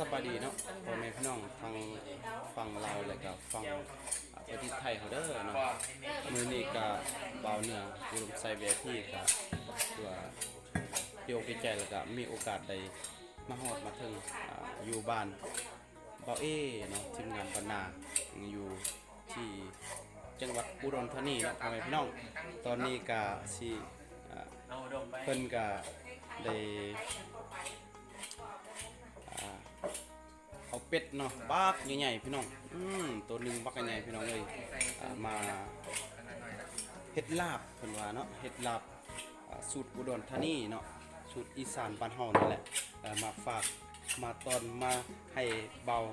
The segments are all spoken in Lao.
ສະບາຍດີເນາະ ພໍ່ແມ່ພີ່ນ້ອງທາງຝັ່ງລາວ ແລະກະຝັ່ງ ອາ ປະເທດໄທເຮົາເດີເນາະ. ມື້ນີ້ກະບ່າວເໜືອ ອຸດົມໄຊ ວີໄອພີ ກະຖືວ່າດີອົກດີໃຈ ແລະກະມີໂອກາດໄດ້ມາຮອດມາເຖິງ ອາ ຢູ່ບ້ານບ່າວເອເນາະ ທີມງານບ້ານນາ ຢູ່ທີ່ຈັງຫວັດອຸດົມທານີເນາະ ພໍ່ແມ່ພີ່ນ້ອງ. ຕອນນີ້ກະຊິ ອາ ເພິ່ນກະໄດ້ ອາ ເອົາເປັດເນາະ ບັກໃຫຍ່ໆ ພີ່ນ້ອງ ອືມ ໂຕໜຶ່ງບັກໃຫຍ່ໆ ພີ່ນ້ອງເອີຍ ອາ ມາເຮັດລາບ ເພິ່ນວ່າເນາະ ເຮັດລາບ ອາ ສູດອຸດອນທານີເນາະ ສູດອີສານບ້ານເຮົານີ້ແຫຼະ ເອີ ມາຝາກ ມາຕ້ອນ ມາໃຫ້ບ່າວ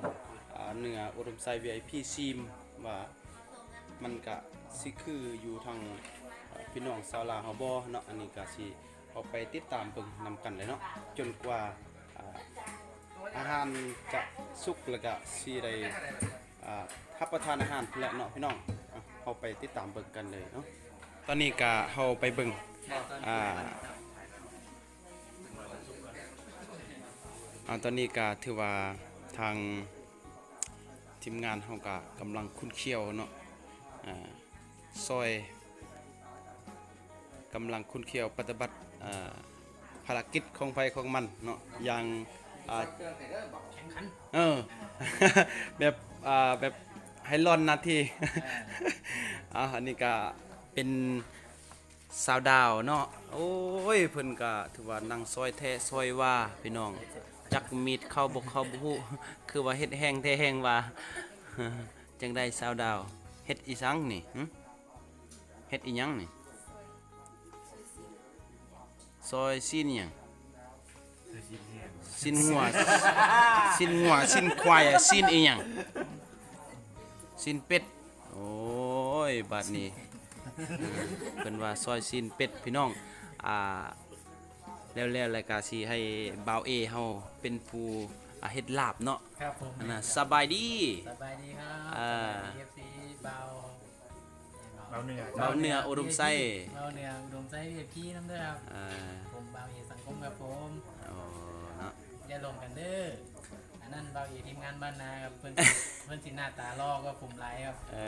ອາ ເໜືອ ອຸດົມໄຊ ວີໄອພີ ຊີມ ວ່າມັນກະຊິຄືຢູ່ທາງ ເອີ ພີ່ນ້ອງຊາວລາວເຮົາບໍ່ເນາະ. ອັນນີ້ກະຊິ ເຮົາໄປຕິດຕາມເບິ່ງນຳກັນເລີຍເນາະ ຈົນກວ່າ ອາ ອາຫານຈະສຸກ ແລ້ວກະຊິໄດ້ ອາ ຮັບປະທານອາຫານພຸ້ນແຫຼະເນາະ ພີ່ນ້ອງ. ເຮົາໄປຕິດຕາມເບິ່ງກັນເລີຍເນາະ. ຕອນນີ້ກະເຮົາໄປເບິ່ງ ອາ ອາ ຕອນນີ້ກະຖືວ່າທາງທີມງານເຮົາກະກຳລັງຂຸ້ນຂ້ຽວເນາະ ອາ ຊອຍ ກຳລັງຂຸ້ນຂ້ຽວປະຕິບັດ ເອີ ພາລະກິດຂອງໃຜຂອງມັນເນາະ ຢ່າງ ເອີ ແຂ່ງຂັນ ເອີ ແບບ ເອີ ແບບໃຫ້ລ່ອນໜ້າທີ່. ເອີ ເອົາ ອັນນີ້ກະເປັນສາວດາວເນາະ ໂອ້ຍ ເພິ່ນກະຖືວ່ານັ່ງຊອຍແທ້ຊອຍວ່າ ພີ່ນ້ອງ ຈັກມີດເຂົ້າບໍ່ເຂົ້າບໍ່ຮູ້ ຄືວ່າເຮັດແຮງແທ້ແຮງວ່າ. ຈັ່ງໃດສາວດາວ ເຮັດອີສັງນີ້ ຫຶ? ເຮັດອີຫຍັງນີ້? ຊອຍຊີ້ນອີຫຍັງ? ຊີ້ນງົວ ຊີ້ນງົວ ຊີ້ນຄວາຍ ຊີ້ນອີຫຍັງ? ຊີ້ນເປັດ. ໂອ້ຍ ບາດນີ້ ເອີ ເພິ່ນວ່າຊອຍຊີ້ນເປັດ ພີ່ນ້ອງ. ອາ ແລ້ວໆ ແລ້ວກະຊິໃຫ້ບ່າວເອເຮົາເປັນຜູ້ ອາ ເຮັດລາບເນາະ. ຄັບຜົມ ອັນນ່າ ສະບາຍດີ ສະບາຍດີຄັບ ເອີ ສະບາຍດີ ເອັຟຊີ ບ່າວ ບ່າວເໜືອ ບ່າວເໜືອ ອຸດົມໄຊ ບ່າວເໜືອ ອຸດົມໄຊ ວີໄອພີ ນຳເດີຄັບ. ເອີ ຜົມບ່າວເອສັງຄົມຄັບຜົມ. ອໍ ເນາະ ຢ່າຫຼົງກັນເດີ ອັນນັ້ນບ່າວເອທີມງານບ້ານນາຄັບ ເພິ່ນ ເພິ່ນຊິໜ້າຕາຫຼໍ່ກວ່າຜົມຫຼາຍຄັບ. ເອີ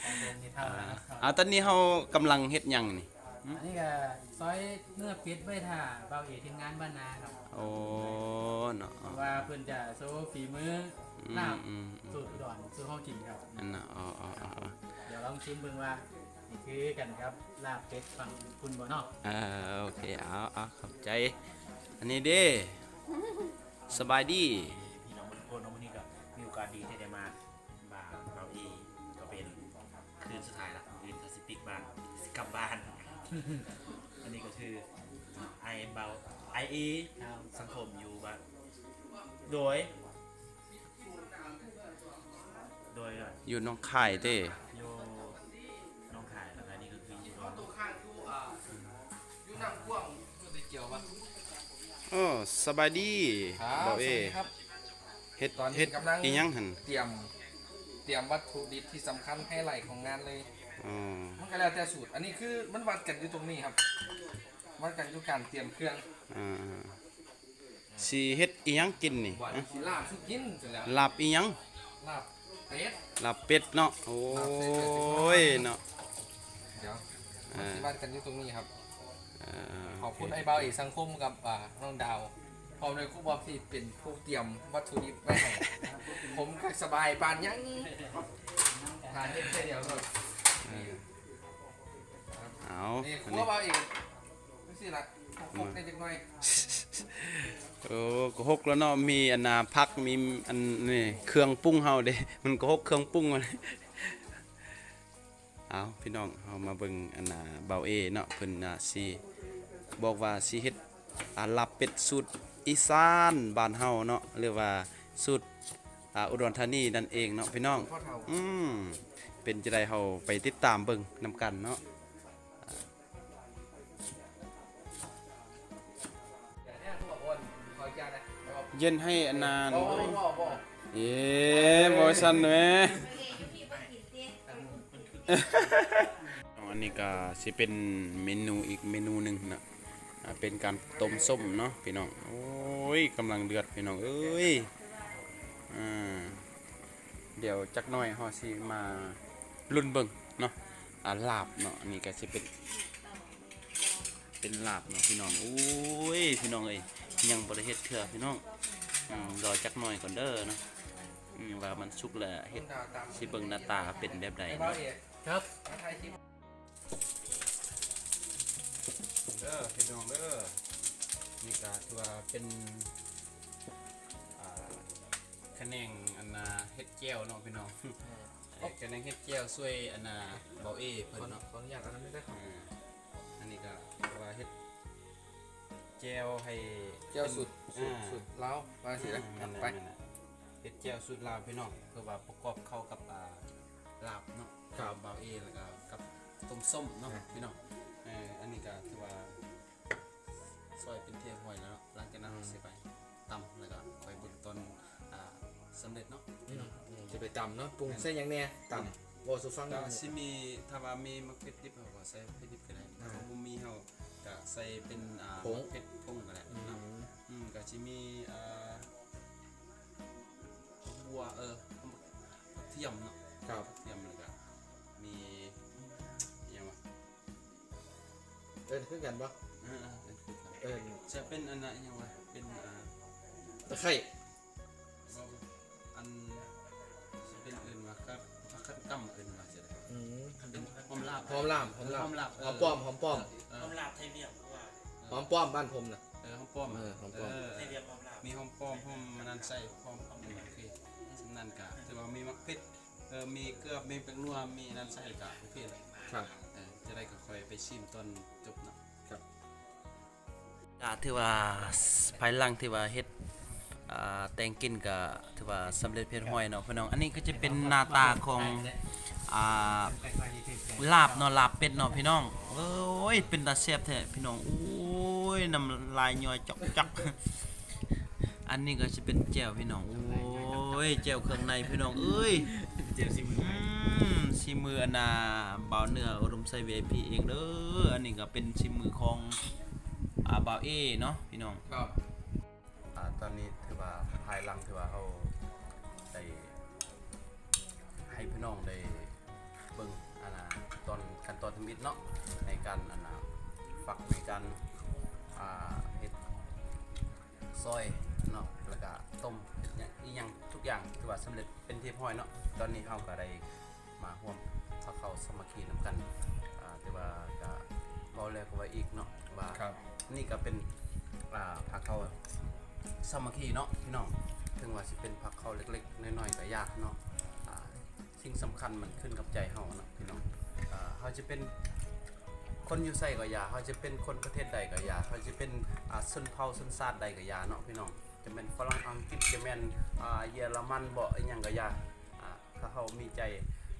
ຂອງຜົມນີ້ເທົ່າແລ້ວ. ເອົາ ຕອນນີ້ເຮົາກຳລັງເຮັດຫຍັງນີ້? ອັນນີ້ກະຊອຍເນື້ອເປັດໄວ້ຖ້າບ່າວເອທີມງານບ້ານນາຄັບ. ໂອ້ ເນາະ ເພາະວ່າເພິ່ນຈະໂຊຝີມື ອືມ ລາບ ອືມ ສູດອຸດອນສູ່ເຮົາກິນຄັບ. ອັນນ່າ ອໍ ດຽວລອງຊີມເບິ່ງວ່າຊິຄືກັນກັບລາບເປັດຝັ່ງພຸ້ນບໍ່ເນາະ. ເອີ ໂອເຄ ເອົາ ເອົາ ຂອບໃຈ. ອັນນີ້ເດ້ ສະບາຍດີ ພີ່ນ້ອງເບິດທຸກຄົນເນາະ. ມື້ນີ້ກະມີໂອກາດດີທີ່ໄດ້ມາ ບ້ານບ່າວເອ ກະເປັນຄືນສຸດທ້າຍລະ ມື້ອື່ນກະຊິປິດບ້ານ ຊິກັບບ້ານ. ອັນນີ້ກະຄືອ້າຍບ່າວ ອ້າຍເອ ສັງຄົມຢູ່ບ້ານ ໂດຍ ໂດຍ ໂດຍ ຢູ່ໜອງຄາຍເດ້ ຢູ່ໜອງຄາຍ ແລ້ວກະນີ້ກະຄືຢູ່ດອນ ຢູ່ນ້ຳກວ້າງ ຢູ່ຕິດກ່ຽວປະ? ໂອ້ ສະບາຍດີ ຄັບ ບ່າວເອ ສະຫວັດດີຄັບ. ເຮັດ ຕອນນີ້ ເຮັດ ກຳລັງ ອີຫຍັງຫັ້ນ? ຕຽມ ຕຽມວັດຖຸດິບທີ່ສຳຄັນ ໄຮໄລຂອງງານເລີຍ. ອໍ ມັນກະແລ້ວແຕ່ສູດ ອັນນີ້ຄືມັນວັດກັນຢູ່ຕົງນີ້ຄັບ ວັດກັນຢູ່ການຕຽມເຄື່ອງ. ອ່າ ຊິເຮັດອີຫຍັງກິນນີ້? ວ່າ ຫະ? ຊິລາບ ຊິກິນຊັ້ນແຫຼະ. ລາບອີຫຍັງ? ລາບເປັດ ລາບເປັດເນາະ. ໂອ້ ລາບເປັດ ຍເນາະ ດຽວ ອ່າ ມັນຊິວັດກັນຢູ່ຕົງນີ້ຄັບ. ເອີ ຂອບຄຸນ ໂອເຄ ອ້າຍບ່າວເອກສັງຄົມກັບ ອ່າ ນ້ອງດາວ ພ້ອມດ້ວຍຄູບອບທີ່ເປັນຜູ້ຕຽມວັດຖຸດິບໄວ້ໃຫ້ ຜົມກະສະບາຍປານຫຍັງ ຖ້າເຮັດແຄ່ດຽວໂລດ. ເອີ ເອົາ ນີ້ ອັນນີ້ ຄົວບ່າວເອກ ຈັ່ງຊີ້ລະ ຫົກໆ ແດ່ຈັກໜ້ອຍ. ໂອ້ ກະຫົກແລ້ວເນາະ ມີອັນນ່າ ຜັກ ມີອັນນີ້ ເຄື່ອງປຸງເຮົາເດ້ ມັນກະຫົກເຄື່ອງປຸງ. ເອົາ ພີ່ນ້ອງ ເຮົາມາເບິ່ງອັນນ່າ ບ່າວເອເນາະ ເພິ່ນ ອ່າ ຊິບອກວ່າຊິເຮັດ ອ່າ ລາບເປັດສູດອີສານບ້ານເຮົາເນາະ ຫຼືວ່າສູດ ອ່າ ອຸດອນທານີນັ້ນເອງເນາະ ພີ່ນ້ອງ. ອືມ ເປັນຈັ່ງໃດ ເຮົາໄປຕິດຕາມເບິ່ງນຳກັນເນາະ. ເຢັນໃຫ້ອັນນານ ເອີ ບໍ່ຊັ້ນແໝ່. ອັນນີ້ກະຊິເປັນເມນູອີກເມນູໜຶ່ງເນາະ ອ່າ ເປັນການຕົ້ມສົ້ມເນາະ ພີ່ນ້ອງ. ໂອ້ ໂອ້ຍ ກຳລັງເດືອດພີ່ນ້ອງເອີຍ. ອ່າ ດຽວຈັກໜ້ອຍເຮົາຊິມາລຸ້ນເບິ່ງເນາະ ອ່າ ລາບເນາະ. ອັນນີ້ກໍຊິເປັນ ເປັນລາບເນາະພີ່ນ້ອງ. ໂອ້ຍ ພີ່ນ້ອງເອີຍ ຍັງບໍ່ໄດ້ເຮັດເທື່ອພີ່ນ້ອງ. ອືມ ລໍຈັກໜ້ອຍກ່ອນເດີເນາະ. ອືມ ວ່າມັນສຸກແລ້ວເຮັດ ຊິເບິ່ງໜ້າຕາເປັນແບບໃດເນາະ. ເດີພີ່ນ້ອງເດີ ນີ້ກໍຖືວ່າເປັນ ອ່າ ຂະແໜງອັນນ່າເຮັດແຈ່ວເນາະພີ່ນ້ອງ. ເອີ ຂະແໜງເຮັດແຈ່ວຊ່ວຍອັນນ່າເບົາເອເພິ່ນເນາະ. ຂໍອະນຸຍາດອັນນັ້ນໄດ້ ເອີ ອັນນີ້ກໍຖືວ່າເຮັດແຈ່ວໃຫ້ ແຈ່ວສູດ ສູດ ສູດລາວວ່າຊີ້ນະ. ອືມ ໄປ ເຮັດແຈ່ວສູດລາວພີ່ນ້ອງ ເພື່ອວ່າປະກອບເຂົ້າກັບ ອ່າ ລາບເນາະ ເບົາເອ ແລ້ວກໍກັບຕົ້ມສົ້ມເນາະ ເອີ ພີ່ນ້ອງ. ເອີ ອັນນີ້ກໍຖືວ່າຊອຍເປັນທີ່ຮຽບຮ້ອຍແລ້ວເນາະ. ຫຼັງຈາກນັ້ນເຮົາຊິໄປຕຳ ແລ້ວກໍຄ່ອຍເບິ່ງຕອນ ອ່າ ສຳເລັດເນາະ. ອືມ ຊິໄປຕຳເນາະ ປຸງໃສ່ຫຍັງແດ່ ຕຳ ເວົ້າສູ່ຟັງ. ກໍຊິມີ ຖ້າວ່າມີໝາກເຜັດດິບ ເຮົາກໍໃສ່ໝາກເຜັດດິບກໍໄດ້. ຖ້າບໍ່ມີ ເຮົາກໍໃສ່ເປັນ ອ່າ ຜົງ ໝາກເຜັດຜົງກໍໄດ້ເນາະ. ອືມ ກໍຊິມີ ອ່າ ບົວ ເອີ ກະທຽມເນາະ. ກະທຽມ ແລ້ວກະມີຫຍັງວະ ເອີ້ນຄືກັນບໍ່? ເອີ ເອີ້ນຄືກັນ ເອີ້ນ ຈະເປັນອັນນ່າຫຍັງວະ ເປັນ ອ່າ ຕະໄຄ ອັນ ຊິເປັນເອີ້ນວ່າ ຜັກ ຜັກກາດກຳ ເອີ້ນວ່າຈັ່ງໃດ. ອືມ ເປັນຫອມລາບ ຫອມລາບ ຫອມລາບ ຫອມລາບ ເອີ ຫອມປ້ອມ ຫອມປ້ອມ ເອີ ຫອມລາບໄທວຽງ ເພາະວ່າ ຫອມປ້ອມບ້ານຜົມນະ. ເອີ ຫອມປ້ອມ ເອີ ຫອມປ້ອມ ເອີ ໄທວຽງ ຫອມລາບ ມີຫອມປ້ອມ ຫອມອັນນັ້ນໃສ່ ຫອມ ໂອເຄ ສ່ຳນັ້ນກະຖືວ່າມີໝາກເຜັດ ເອີ ມີເກືອ ມີແປ້ງນົວ ມີອັນນັ້ນໃສ່ກະໂອເຄແລ້ວ. ເອີ ຈັ່ງໃດກໍຄ່ອຍໄປຊີມຕອນຈົບເນາະ. ກະຖືວ່າພາຍຫຼັງທີ່ວ່າເຮັດ ອ່າ ແຕ່ງກິນກະຖືວ່າສຳເລັດຮຽບຮ້ອຍເນາະພີ່ນ້ອງ. ອັນນີ້ກໍຈະເປັນໜ້າຕາຂອງ ອ່າ ລາບເນາະ ລາບເປັດເນາະພີ່ນ້ອງ. ໂອ້ຍ ເປັນຕາແຊບແທ້ພີ່ນ້ອງ. ໂອ້ຍ ນ້ຳລາຍຍ້ອຍຈອກໆ. ອັນນີ້ກໍຊິເປັນແຈ່ວພີ່ນ້ອງ. ໂອ້ຍ ແຈ່ວເຄື່ອງໃນພີ່ນ້ອງເອີຍ. ແຈ່ວຊີມື ອືມ ຊີມືອັນນ່າ ບ່າວເໜືອ ອຸດົມໄຊ ວີໄອພີ ເອງເດີ. ອັນນີ້ກໍເປັນຊີມືຂອງ ອ່າ ບ່າວເອເນາະພີ່ນ້ອງ. ອ່າ ຕອນນີ້ຖືວ່າພາຍຫຼັງທີ່ວ່າເຮົາໄດ້ໃຫ້ພີ່ນ້ອງໄດ້ເບິ່ງ ອັນນ່າ ຕອນ ຂັ້ນຕອນທຳອິດເນາະ ໃນການ ອັນນ່າ ຝັກ ໃນການ ອ່າ ເຮັດ ຊອຍເນາະ ແລ້ວກະຕົ້ມ ອີ່ຫຍັງ ອີ່ຫຍັງທຸກຢ່າງຖືວ່າສຳເລັດເປັນທີ່ຮຽບຮ້ອຍເນາະ. ຕອນນີ້ເຮົາກໍໄດ້ມາຮ່ວມພາເຂົ້າສາມັກຄີນຳກັນ ອ່າ ຖືວ່າກະເວົ້າແລ້ວກໍເວົ້າອີກເນາະ ວ່າ ນີ້ກໍເປັນ ອ່າ ພາເຂົ້າສາມັກຄີເນາະພີ່ນ້ອງ. ເຖິງວ່າຊິເປັນພາເຂົ້າເລັກໆນ້ອຍໆກໍຢ່າເນາະ ອ່າ ສິ່ງສຳຄັນມັນຂຶ້ນກັບໃຈເຮົາເນາະພີ່ນ້ອງ. ເຮົາຈະເປັນຄົນຢູ່ໃສກໍຢ່າ ເຮົາຈະເປັນຄົນປະເທດໃດກໍຢ່າ ເຮົາຈະເປັນ ອ່າ ຊົນເຜົ່າຊົນຊາດໃດກໍຢ່າເນາະພີ່ນ້ອງ. ຈະແມ່ນຝຣັ່ງ ອັງກິດ ຈະແມ່ນ ອ່າ ເຢຍລະມັນເບາະ ອີ່ຫຍັງກໍຢ່າ ອ່າ ຖ້າເຮົາມີໃຈ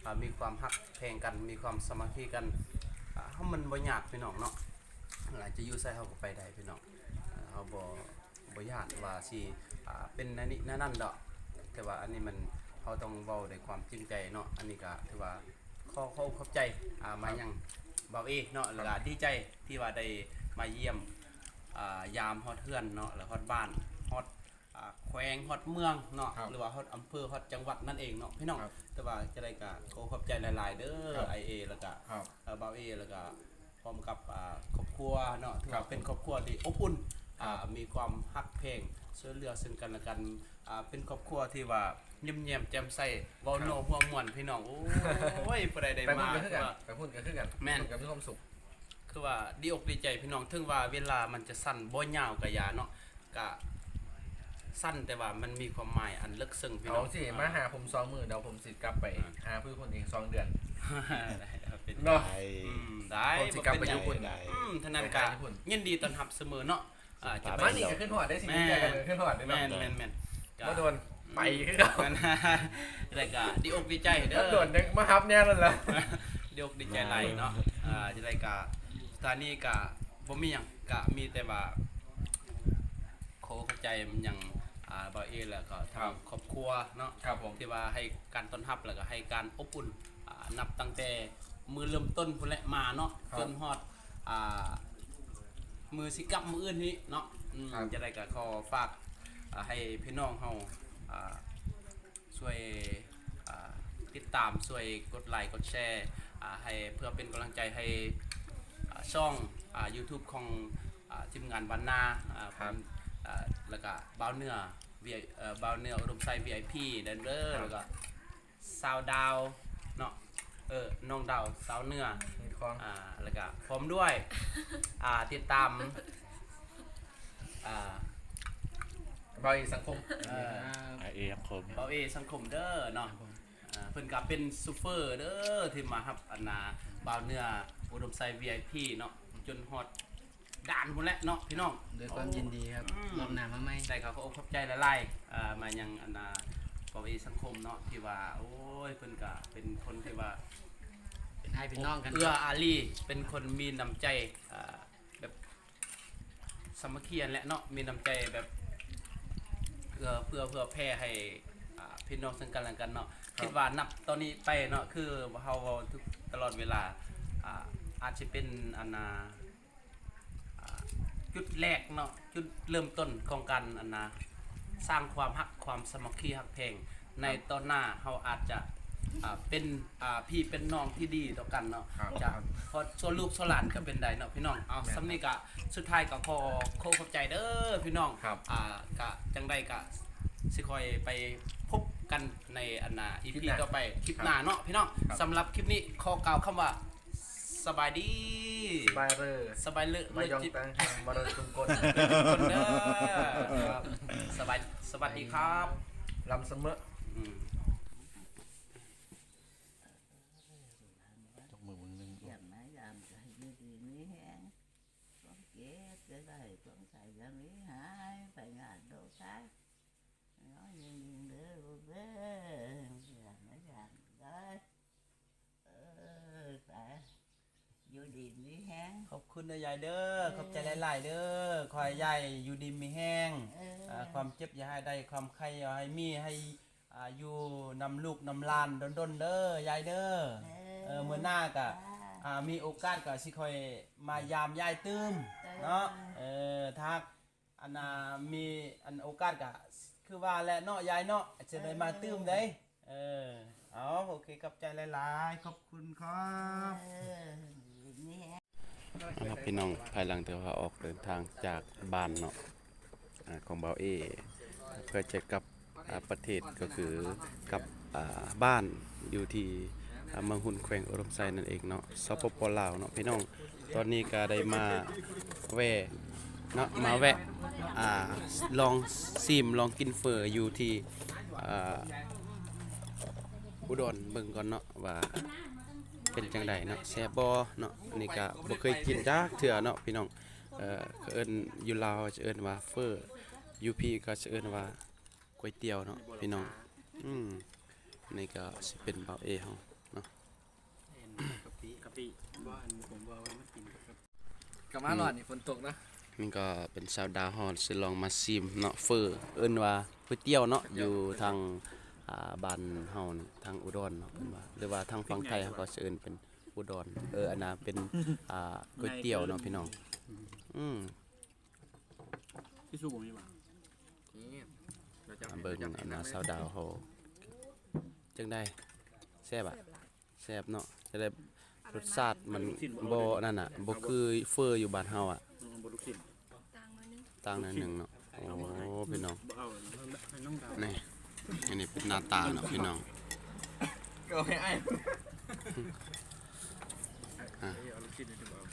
ອ່າ ມີຄວາມຮັກແພງກັນ ມີຄວາມສາມັກຄີກັນ ອ່າ ເຮົາມັນບໍ່ຍາກພີ່ນ້ອງເນາະ. ອາ ຈະຢູ່ໃສເຮົາກໍໄປໄດ້ພີ່ນ້ອງ. ເຮົາບໍ່ ບໍ່ຢ້ານວ່າຊິ ອ່າ ເປັນແນວນີ້ແນວນັ້ນດອກ ແຕ່ວ່າອັນນີ້ມັນ ເຮົາຕ້ອງເວົ້າດ້ວຍຄວາມຈິງໃຈເນາະ. ອັນນີ້ກະຖືວ່າຂໍ ຂໍຂອບໃຈ ອ່າ ມາຍັງບ່າວເອເນາະ ແລ້ວກະດີໃຈທີ່ວ່າໄດ້ມາຢ້ຽມ ອ່າ ຢາມຮອດເຮືອນເນາະ ແລ້ວຮອດບ້ານ ຮອດ ອ່າ ແຂວງ ຮອດເມືອງເນາະ ຫຼືວ່າຮອດອຳເພີ ຮອດຈັງຫວັດນັ້ນເອງເນາະພີ່ນ້ອງ. ແຕ່ວ່າຈັ່ງໃດກະຂໍຂອບໃຈຫຼາຍໆເດີ ອ້າຍເອ ແລ້ວກະ ບ່າວເອ ແລ້ວກະ ພ້ອມກັບ ອ່າ ຄອບຄົວເນາະ ຖືວ່າເປັນຄອບຄົວທີ່ອົບອຸ່ນ ອ່າ ມີຄວາມຮັກແພງ ຊ່ວຍເຫຼືອເຊິ່ງກັນແລະກັນ ອ່າ ເປັນຄອບຄົວທີ່ວ່າຍິ້ມແຍ້ມແຈ່ມໃສ ເວົ້ານົວຫົວມ່ວນພີ່ນ້ອງ. ໂອ້ຍ ຜູ້ໃດໄດ້ມາ ໄປພຸ້ນກໍຄືກັນ ແມ່ນ ກໍມີຄວາມສຸກ. ຄືວ່າດີອົກດີໃຈພີ່ນ້ອງ ເຖິງວ່າເວລາມັນຈະສັ້ນ ບໍ່ຍາວກໍຢ່າເນາະ ກະສັ້ນ ແຕ່ວ່າມັນມີຄວາມໝາຍອັນເລິກເຊິ່ງພີ່ນ້ອງ. ເອົາຊິ ມາຫາຜົມສອງມື້ ດຽວຜົມຊິກັບໄປຫາຜູ້ຄົນອີກສອງເດືອນ ເນາະ. ອືມ ໄດ້ ຜົມຊິກັບໄປຢູ່ພຸ້ນ ອືມ ທະນານກະຍິນດີຕ້ອນຮັບສະເໝີເນາະ. ອ່າ ຈະໄປ ມານີ້ກໍຂຶ້ນຮອດໄດ້ ຊິດີໃຈກັນ ຂຶ້ນຮອດເດ້ເນາະ. ແມ່ນໆ ບໍ່ໂດນ ໄປຄືເກົ່າ ແລ້ວກະດີອົກດີໃຈເດີ ໂດນ ມາຮັບແນ່ນັ້ນລະ ດີອົກດີໃຈຫຼາຍເນາະ. ອ່າ ຈັ່ງໃດກະ ສະຖານີກະ ບໍ່ມີຫຍັງ ກະມີແຕ່ວ່າ ຂໍຂອບໃຈຫຍັງ ອ່າ ບ່າວເອ ແລ້ວກໍທາງຄອບຄົວເນາະ ທີ່ວ່າໃຫ້ການຕ້ອນຮັບ ແລ້ວກໍໃຫ້ການອົບອຸ່ນ ອ່າ ນັບຕັ້ງແຕ່ມື້ເລີ່ມຕົ້ນພຸ້ນແຫຼະມາເນາະ ຈົນຮອດ ອ່າ ມື້ຊິກັບມື້ອື່ນນີ້ເນາະ. ອືມ ຈັ່ງໃດກໍຂໍຝາກ ອ່າ ໃຫ້ພີ່ນ້ອງເຮົາ ອ່າ ຊ່ວຍ ອ່າ ຕິດຕາມ ຊ່ວຍກົດໄລກົດແຊ ອ່າ ໃຫ້ ເພື່ອເປັນກຳລັງໃຈໃຫ້ ອ່າ ຊ່ອງ ອ່າ ຢູທູບຂອງ ອ່າ ທີມງານບ້ານນາ ອ່າ ແລ້ວກະບ່າວເໜືອ ເອີ ບ່າວເໜືອ ອຸດົມໄຊ ວີໄອພີ ແດ່ເດີ ແລ້ວກະ ສາວດາວເນາະ ເອີ ນ້ອງດາວ ສາວເໜືອ ເຮັດຂອງ ອ່າ ແລ້ວກະພ້ອມດ້ວຍ ອ່າ ຕິດຕາມ ອ່າ ບ່າວເອສັງຄົມ ເອີ ບ່າວເອສັງຄົມ ບ່າວເອສັງຄົມເດີເນາະ ອ່າ ເພິ່ນກະເປັນໂຊເຟີເດີ ທີ່ມາຮັບອັນນ່າ ບ່າວເໜືອ ອຸດົມໄຊ ວີໄອພີ ເນາະ ຈົນຮອດ ດ່ານພຸ້ນແຫຼະເນາະພີ່ນ້ອງ ດ້ວຍຄວາມຍິນດີຄັບ ອືມ ລອບໜ້າມາໃໝ່ ໄດ້ ເຂົາກໍອົກຂອບໃຈຫຼາຍໆ ເອີ ມາຍັງອັນນ່າ ປວເອສັງຄົມເນາະ ທີ່ວ່າ ໂອ້ຍ ເພິ່ນກະເປັນຄົນທີ່ວ່າ ເປັນອ້າຍເປັນນ້ອງກັນ ເອື້ອອາລີ ເປັນຄົນມີນ້ຳໃຈ ເອີ ແບບສາມັກຄີຫັ້ນແຫຼະເນາະ ມີນ້ຳໃຈແບບ ເອື້ອ ເອື້ອເຟື້ອແຜ່ໃຫ້ ອ່າ ພີ່ນ້ອງເຊິ່ງກັນແລະກັນເນາະ ເຮົາ ຄິດວ່ານັບຕອນນີ້ໄປເນາະ ຄືເຮົາເວົ້າທຸກ ຕະຫຼອດເວລາ ອ່າ ອາດຊິເປັນອັນນ່າ ອ່າ ຈຸດແລກເນາະ ຈຸດເລີ່ມຕົ້ນຂອງການອັນນ່າ ສ້າງຄວາມຮັກ ຄວາມສາມັກຄີຮັກແພງ ໃນ ຄັບ ຕອນໜ້າເຮົາອາດຈະ ອ່າ ເປັນ ອ່າ ພີ່ເປັນນ້ອງທີ່ດີຕໍ່ກັນເນາະ ຄັບ ຈະ ຮອດສ່ວນລູກສ່ວນຫຼານກໍເປັນໄດ້ເນາະພີ່ນ້ອງ ເອົາ ແມ່ນ ສ່ຳນີ້ກໍສຸດທ້າຍກໍຂໍ ຂໍຂອບໃຈເດີພີ່ນ້ອງ ຄັບ ອ່າ ກະຈັ່ງໃດກະຊິຄ່ອຍໄປພົບກັນໃນອັນນ່າ ອີພີ ຄລິບໜ້າ ຕໍ່ໄປ ຄລິບໜ້າເນາະພີ່ນ້ອງ ຄັບ ສຳລັບຄລິບນີ້ຂໍກ່າວຄຳວ່າ ສະບາຍດີ ສະບາຍເລີ ສະບາຍເລີ ມາຢອງແຕງ ມາເລີທຸກຄົນ ເດີ ສະບາຍ ສະຫວັດດີຄັບ ລຳສະເໝີ ອືມ ຍົກມືເບິ່ງໜຶ່ງ ຢ້ຽມມາຢາມກໍໃຫ້ຢູ່ດີມີແຮງ ຄວາມເຈັບຈະໄດ້ ຄວາມໄຂ້ຢ່າມີຫາຍ ໄປງານໂລກາຍ ເນາະ ຍິງໆເດີລູກເດີ ຢາມມາຢາມໄດ້ ເອີ ໄປ ຢູ່ດີມີແຮງ ຂອບຄຸນເດີຍາຍເດີ ເອີ ຂອບໃຈຫຼາຍໆເດີ ຂໍໃຫ້ຍາຍຢູ່ດີມີແຮງ ເອີ ອ່າ ຄວາມເຈັບຢ່າໃຫ້ໄດ້ ຄວາມໄຂ້ຢ່າໃຫ້ມີ ໃຫ້ ອ່າ ຢູ່ນຳລູກນຳຫຼານດົນໆເດີຍາຍເດີ ເອີ ເອີ ມື້ໜ້າກະ ອ່າ ມີໂອກາດກະຊິຄ່ອຍມາຢາມຍາຍຕື່ມ ເອີ ເນາະ ເອີ ຖ້າ ອັນນ່າ ມີອັນໂອກາດກະຄືວ່າແຫຼະເນາະຍາຍເນາະ ຈະໄດ້ມາຕື່ມເດ້ ເອີ ເອົາ ໂອເຄ ຂອບໃຈຫຼາຍໆ ຂອບຄຸນຄັບ ເອີ ເອົາລະພີ່ນ້ອງ ພາຍຫຼັງທີ່ວ່າອອກເດີນທາງຈາກບ້ານເນາະ ອ່າ ຂອງບ່າວເອ ເພື່ອຈະກັບ ອ່າ ປະເທດ ກໍຄືກັບ ອ່າ ບ້ານຢູ່ທີ່ ອ່າ ເມືອງຮຸນ ແຂວງອຸດົມໄຊນັ້ນເອງເນາະ ສປປ ລາວເນາະພີ່ນ້ອງ ຕອນນີ້ກໍໄດ້ມາແວ່ເນາະ ມາແວ່ ອ່າ ລອງຊີມ ລອງກິນເຝີຢູ່ທີ່ ອ່າ ອຸດອນເບິ່ງກ່ອນເນາະ ວ່າເປັນຈັ່ງໃດເນາະ ແຊບບໍ່ເນາະ ອັນນີ້ກໍບໍ່ເຄີຍກິນຈັກເທື່ອເນາະພີ່ນ້ອງ ເອີ ເຂົາເອີ້ນ ຢູ່ລາວເຂົາຈະເອີ້ນວ່າເຝີ ຢູ່ພີ້ກໍຈະເອີ້ນວ່າ ກ໋ວຍຕຽວເນາະພີ່ນ້ອງ ອືມ ນີ້ກໍຊິເປັນບ່າວເອເຮົາເນາະ ກະປິ ກະປິ ບໍ່ ອັນ ຜົມບໍ່ເອົາໄວ້ມາກິນກັບ ກັບມາຮອດນີ້ ອືມ ຝົນຕົກເນາະ ນີ້ກໍເປັນສາວດາວເຮົາຊິລອງມາຊີມເນາະ ເຝີ ເອີ້ນວ່າກ໋ວຍຕຽວເນາະ ຢູ່ທາງ ອ່າ ບ້ານເຮົານີ້ ທາງອຸດອນເນາະ ເພິ່ນວ່າ ຫຼືວ່າທາງຝັ່ງໄທເຮົາກໍຊິເອີ້ນເປັນອຸດອນ ເອີ ອັນນ່າ ເປັນ ອ່າ ກ໋ວຍຕຽວເນາະພີ່ນ້ອງ ອືມ ທິຊຊູ່ບໍ່ມີຫວາ? ນີ້ ມາເບິ່ງອັນນ່າ ສາວດາວເຮົາ ຈັ່ງໃດ ແຊບອະ? ແຊບເນາະ ຈະໄດ້ ລົດຊາດມັນບໍ່ນັ້ນນະ ບໍ່ຄືເຝີຢູ່ບ້ານເຮົາອະ ອືມ ບໍ່ລູກຊິ້ນ ຕ່າງໜ້ອຍໜຶ່ງເນາະ ໂອ້ ພີ່ນ້ອງ ບໍ່ເອົາ ໃຫ້ນ້ອງດາວ ນີ້ ອັນນີ້ເປັນໜ້າຕາເນາະພີ່ນ້ອງ ກໍໃຫ້ອ້າຍ ອ່ະ ເອົາລູກຊິ້ນໃຫ້ເຂົາເອົາ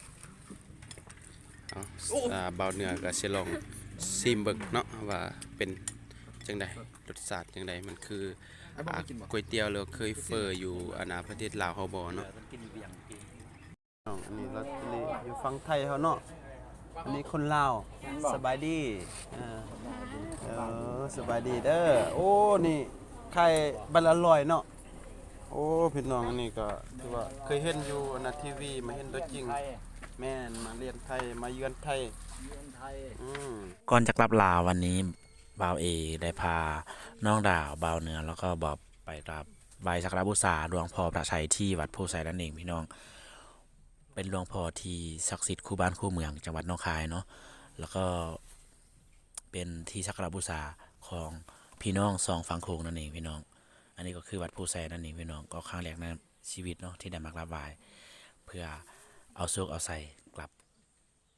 ເອົາ ໂອ້ ອ່າ ບ່າວເໜືອກໍຊິລອງຊີມເບິ່ງເນາະ ວ່າເປັນຈັ່ງໃດ ລົດຊາດຈັ່ງໃດ ມັນຄື ອ່າ ກ໋ວຍຕຽວ ຫຼືວ່າຄືເຝີຢູ່ ອັນນ່າ ປະເທດລາວເຮົາບໍ່ເນາະ ນ້ອງ ອັນນີ້ລາວ ອັນນີ້ຢູ່ຝັ່ງໄທເຮົາເນາະ ອັນນີ້ຄົນລາວ ສະບາຍດີ ເອີ ເອີ ສະບາຍດີເດີ ໂອ້ ນີ້ໄຂ່ບັນລະຮ້ອຍເນາະ ໂອ້ ພີ່ນ້ອງ ອັນນີ້ກໍຖືວ່າເຄີຍເຫັນຢູ່ ອັນນ່າ ທີວີ ມາເຫັນຕົວຈິງ ແມ່ນ ມາລຽນໄທ ມາເຢືອນໄທ ອືມ ກ່ອນຈະກັບລາວ ວັນນີ້ບ່າວເອໄດ້ພານ້ອງດາວ ບ່າວເໜືອ ແລ້ວກໍບອບ ໄປກາບໄຫວ້ສັກກາລະບູຊາຫຼວງພໍ່ພະໄຊທີ່ວັດໂພໄຊນັ້ນເອງພີ່ນ້ອງ ເປັນຫຼວງພໍ່ທີ່ສັກສິດຄູ່ບ້ານຄູ່ເມືອງ ຈັງຫວັດໜອງຄາຍເນາະ ແລ້ວກໍເປັນທີ່ສັກກາລະບູຊາ ຂອງພີ່ນ້ອງສອງຝັ່ງໂຂງນັ້ນເອງພີ່ນ້ອງ. ອັນນີ້ກໍຄືວັດພູໄຊນັ້ນເອງພີ່ນ້ອງ, ກໍຄັ້ງແລກໃນຊີວິດເນາະ ທີ່ໄດ້ມາກາບໄຫວ້ ເພື່ອເອົາໂຊກເອົາໄຊກັບ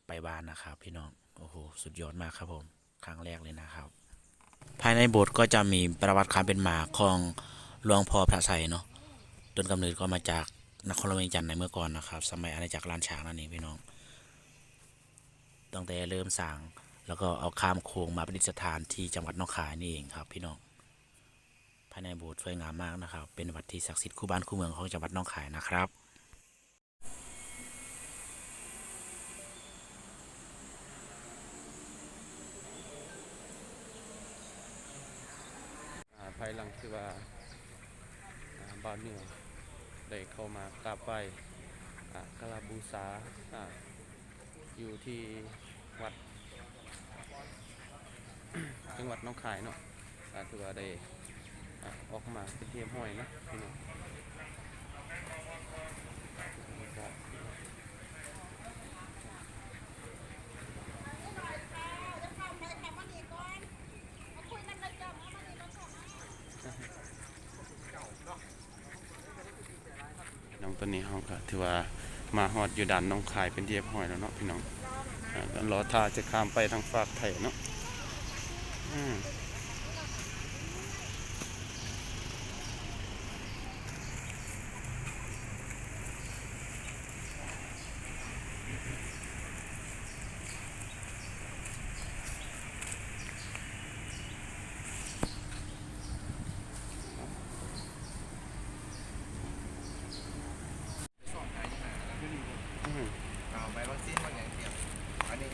ໄປບ້ານນະຄັບພີ່ນ້ອງ. ໂອ້ໂຫ ສຸດຍອດມາກຄັບຜົມ, ຄັ້ງແລກເລີຍນະຄັບ. ພາຍໃນໂບດກໍຈະມີປະຫວັດຄວາມເປັນມາຂອງຫຼວງພໍ່ພະໄຊເນາະ, ຕົ້ນກຳເນີດກໍມາຈາກນະຄອນຫຼວງວຽງຈັນໃນເມື່ອກ່ອນນະຄັບ, ສະໄໝອານາຈັກລ້ານຊ້າງນັ້ນເອງພີ່ນ້ອງ. ຕັ້ງແຕ່ເລີ່ມສ້າງ ແລ້ວກໍເອົາຂ້າມໂຂງມາປະດິດສະຖານທີ່ຈັງຫວັດໜອງຄາຍນີ້ເອງຄັບພີ່ນ້ອງ. ພາຍໃນໂບດສວຍງາມມາກນະຄັບ, ເປັນວັດທີ່ສັກສິດຄູ່ບ້ານຄູ່ເມືອງຂອງຈັງຫວັດໜອງຄາຍນະຄັບ. ອາ ພາຍຫຼັງທີ່ວ່າ ອາ ບ່າວໜືອໄດ້ເຂົ້າມາກາບໄຫວ້ ອາ ກາລະບູຊາ ອາ ຢູ່ທີ່ວັດ ຈັງຫວັດໜອງຄາຍເນາະ, ອາ ຖືວ່າໄດ້ ອາ ອອກມາເປັນທີ່ຮຽບຮ້ອຍເນາະພີ່ນ້ອງ. ພີ່ນ້ອງ ຕອນນີ້ເຮົາກໍຖືວ່າມາຮອດຢູ່ດ່ານໜອງຄາຍເປັນທີ່ຮຽບຮ້ອຍແລ້ວເນາະພີ່ນ້ອງ, ອາ ກໍລໍຖ້າຈະຂ້າມໄປທາງຟາກໄທເນາະ. ອືມ ອືມ ເອົາໃບວັກຊີນ ບັກຫຍັງຕຽມ. ອັນນີ້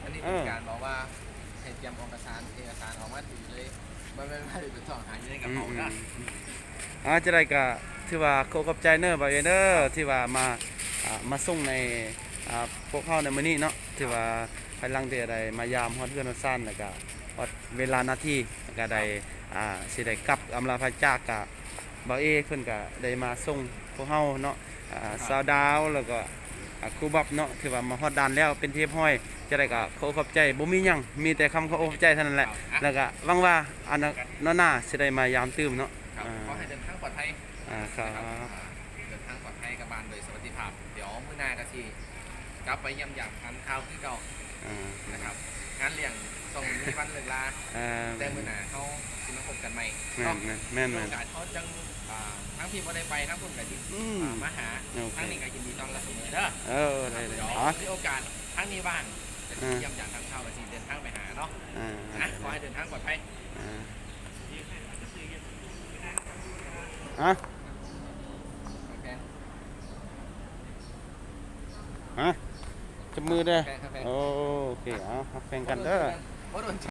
ອັນນີ້ ເອີ ເປັນການບອກວ່າໃຫ້ຕຽມເອກະສານ ເອກະສານອອກມາຖືເລີຍ, ບໍ່ແມ່ນວ່າໄປຊອກຫາຢູ່ໃນກະເປົາເດີ. ອືມ ອືມ ອາ ຈັ່ງໃດກໍຖືວ່າຂໍຂອບໃຈເນີ ບ່າວເອເດີ ທີ່ວ່າມາ ອາ ມາສົ່ງໃນ ອາ ພວກເຮົາໃນມື້ນີ້ເນາະ, ຖືວ່າພາຍຫຼັງທີ່ໄດ້ມາຢາມຮອດເຮືອນຮອດຊານ ແລ້ວກະຮອດເວລາໜ້າທີ່ ແລ້ວກະໄດ້ ອາ ຊິໄດ້ກັບອຳລາພາຈາກ ກະ ບ່າວເອເພິ່ນກະໄດ້ມາສົ່ງພວກເຮົາເນາະ, ອາ ຊາວດາວ ແລ້ວກໍ ອາ ຄູບັບເນາະ, ຖືວ່າມາຮອດດ່ານແລ້ວເປັນທີ່ຮຽບຮ້ອຍ. ຈັ່ງໃດກໍຂໍຂອບໃຈ, ບໍ່ມີຫຍັງ, ມີແຕ່ຄຳຂອບອົກຂອບໃຈເທົ່ານັ້ນແຫຼະ. ເອົາ ແລ້ວກໍຫວັງວ່າອັນໜ້າ ໜ້າຊິໄດ້ມາຢາມຕື່ມເນາະ. ຄັບ ອາ ຂໍໃຫ້ເດີນທາງປອດໄພ. ອາ ຄັບ ນະຄັບ ອາ ເດີນທາງປອດໄພກັບບ້ານໂດຍສະຫວັດດີພາບ. ດຽວມື້ໜ້າກໍຊິກັບໄປຢ້ຽມຢາມທານຂ່າວຄືເກົ່າ. ອ່າ ນະຄັບ ງານລ້ຽງຕ້ອງມີວັນເລີກລາ, ອ່າ ແຕ່ມື້ໜ້າເຮົາຊິມາພົບກັນໃໝ່ເນາະ. ແມ່ນໆ ມີໂອກາດເຮົາຈັ່ງ ອ່າ ທາງພີ້ບໍ່ໄດ້ໄປ ທາງພຸ້ນກໍຊິ ອືມ ອ່າ ມາຫາ. ໂອເຄ ທາງນີ້ກໍຍິນດີຕ້ອນຮັບສະເໝີເດີ. ເອີ ໄດ້ເລີຍ ດຽວ ເນາະ ມີໂອກາດທາງນີ້ວ່າງ ອ່າ ຢ້ຽມຢາມທາງເຮົາກໍຊິເດີນທາງໄປຫາເນາະ. ອ່າ ອ່າ ຂໍໃຫ້ເດີນທາງປອດໄພ. ອ່າ ຮະ ຮະ ຈັບມືເດີ. ໂອເຄ ເອົາ ຮັກແພງກັນເດີ.